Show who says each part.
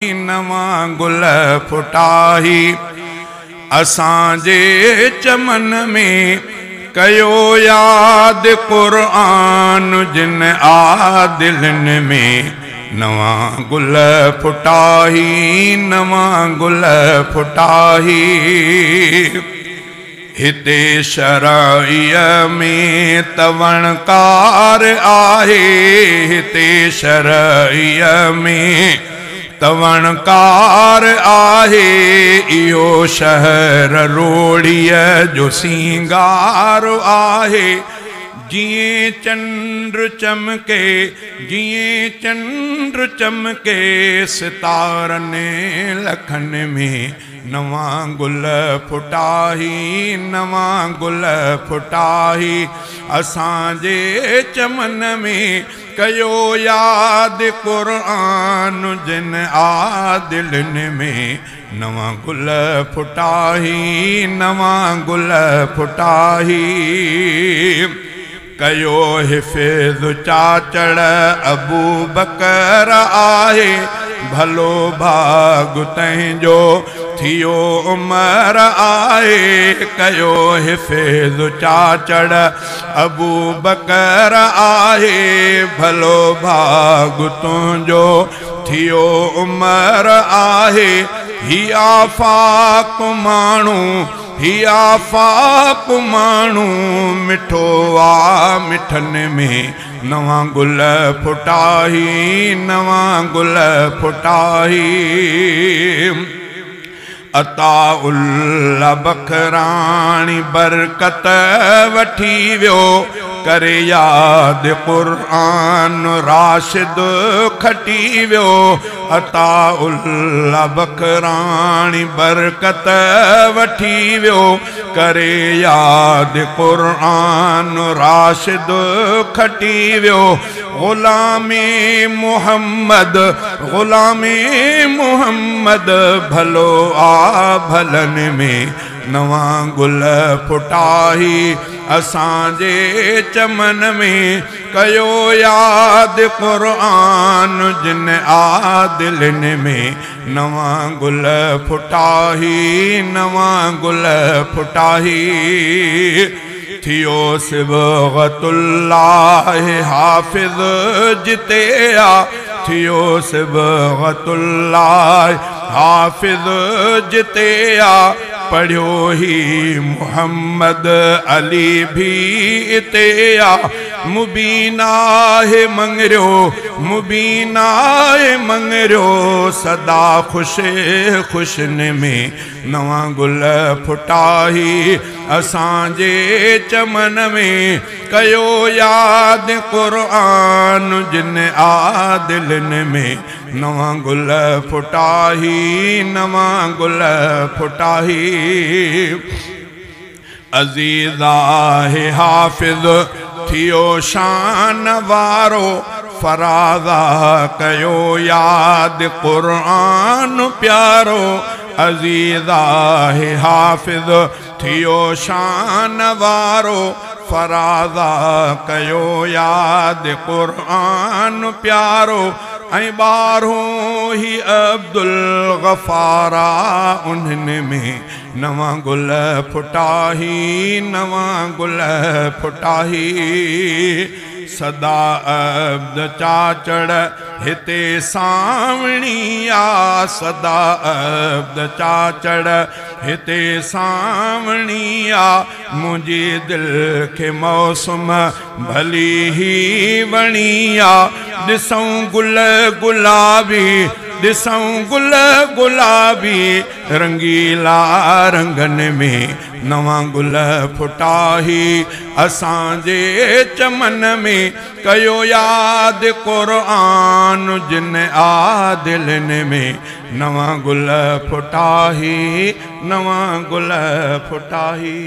Speaker 1: नवां गुल फुटाही। असांजे चमन में कयो याद क़ुरान जिन आदिलनि में नवां गुल फुटाही, नवां गुल फुटाही। हिते शराईअ में तवणकार आहे, हिते शराईअ में तवणकार आहे। इहो शहर रोड़ीअ जो सिंगार आहे। जीअं चंड चमके, जीअं चंड चमके सितारनि लखनि में नवां गुल फुटाही, नवां गुल फुटाही। असांजे चमन में कयो याद क़ुरान जिन आदिलनि में नवां गुल फुटाही, नवां गुल फुटाही। कयो हिफ़िज़ चाचड़ अबू बकर आहे, भलो भाग तंहिंजो थियो उमर आहे। कयो हिफ़िज़ चाचड़ अबू बकर आहे, भलो भाग तुंहिंजो थियो उमर आहे। ही आफ़ाक माण्हू, ही आफ़ाक माण्हू मिठो आ मिठनि में नवां गुल फुटाही, नवां गुल फुटाही। अताउल्ला बखराणी बरकत वठी वियो, करे याद क़ुरान राशिद खटी वियो। अताउल्ला बखराणी बरकत वठी वियो, करे याद क़ुरान राशिद खटी वियो। ग़ुलामी मोहम्मद, ग़ुलामी मोहम्मद भलो आ भलनि में नवां गुल फुटाही। असांजे चमन में कयो याद क़ुरान जिन आदिलनि में नवां गुल फुटाही, नवां गुल फुटाही। थियो सिबगतुल्लाह हाफ़िज़ जिते आ, थियो सिबगतुल्लाह हाफ़िज़ जिते आ। पढ़ियो ही मोहम्मद अली भी इते आ। मुबीना आहे मंगरियो, मुबीना आहे मंगरियो सदा ख़ुशि ख़ुशियुनि में नवां गुल फुटाही। असांजे चमन में कयो याद क़ुरान जिन आदिलनि में नवां गुल फुटाही, नवां गुल फुटाही। अज़ीज़ आहे हाफ़िज़ थियो शान वारो, फराज़ा कयो याद क़ुरान प्यारो। अज़ीज़ आहे हाफ़िज़ थियो शान वारो, फराज़ा कयो याद क़ुरान प्यारो। ऐं ॿारहों ही अब्दुल गफ़ारा उन्हनि में नवां गुल फुटाही, नवां गुल फुटाही। सदा अब्द चाचड़ हिते सावणी आ, सदा अब्द चाचड़ हिते सावणी आ। मुंहिंजी दिलि खे मौसम भली ही वणी आ। ॾिसूं गुल गुलाबी, ॾिसूं गुल गुलाबी रंगीला रंगनि में नवां गुल फुटाही। असांजे चमन में कयो याद क़ुरान जिन आदिलनि में नवां गुल फुटाही, नवां गुल फुटाही।